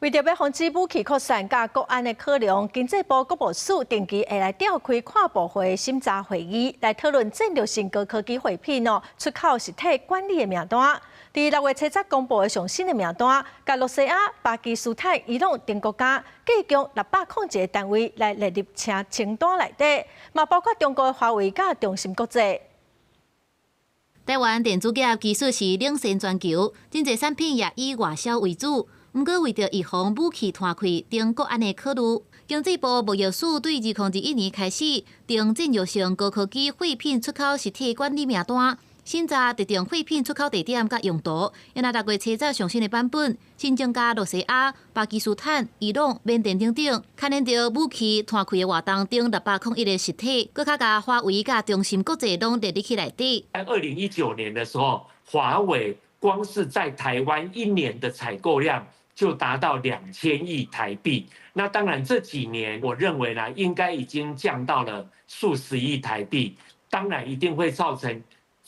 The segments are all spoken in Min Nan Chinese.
為著欲防止武器擴散佮國安的考量，經濟部國務署定期會來召開跨部會審查會議，來討論戰略性高科技廢品哦出口實體管理的名單。佇6月7日公布的上新的名單，共露西亞、巴基斯坦、伊朗等國家，計共601個單位來列入清單內底，嘛包括中國的華為佮中芯國際。台灣電子業技術是領先全球，真濟產品也以外銷為主。毋過為著預防武器攤開等國安的考慮，經濟部貿易署對2021年開始，定戰略性高科技廢品出口實體管理名單，審查特定廢品出口地點佮用途。因為6月7日上新的版本，新增加露西亞、巴基斯坦、伊朗、緬甸等等，牽連著武器攤開的活動等601個實體，閣較共華為佮中芯國際攏列入去內底。在2019年的時候，華為光是在台灣一年的採購量就達到2000億台幣。那當然這幾年，我認為呢，應該已經降到了數十億台幣。當然一定會造成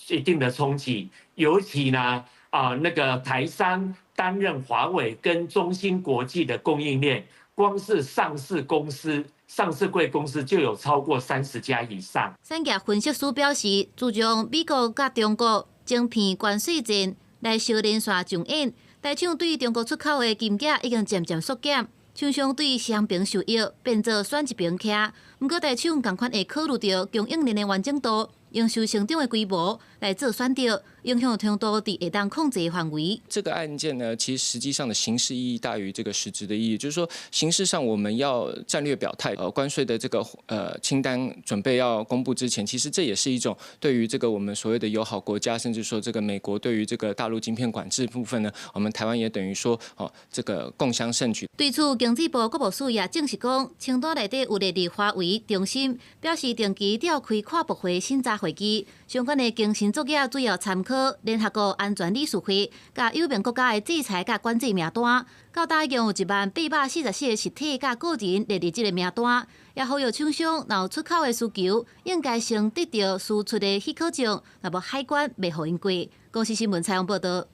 一定的衝擊，尤其呢，那個台商擔任華為跟中芯國際的供應鏈，光是上市公司、上市櫃公司就有超過30家以上。產業分析師表示，自從美國佮中國晶片關稅戰來相連續上演，台廠對中國出口的金額已經漸漸縮減，廠商對雙邊受益變做選一邊徛。毋過台廠仝款會考慮著供應鏈的完整度、營收成長的規模來做選擇，影響程度佇會當控制範圍。這個案件呢，其實實際上的形式意義大於這個實質的意義，就是說形式上我們要戰略表態，關稅的這個清單準備要公布之前，其實這也是一種對於這個我們所謂的友好國家，甚至說這個美國對於這個大陸晶片管制部分呢，我們台灣也等於說哦，這個共襄盛舉。對此，經濟部國務署也證實講，清單內底有列入華為、中芯，表示定期召開跨部會審查會議，相關的更新作業主要參考聯合國安全理事會佮友盟國家的制裁佮管制名單。到今已經有10,844個實體佮個人列入這个名單，也呼籲廠商若有出口的需求，應該先得著輸出的許可證，若無海關袂予𪜶過。公視新聞採訪報導。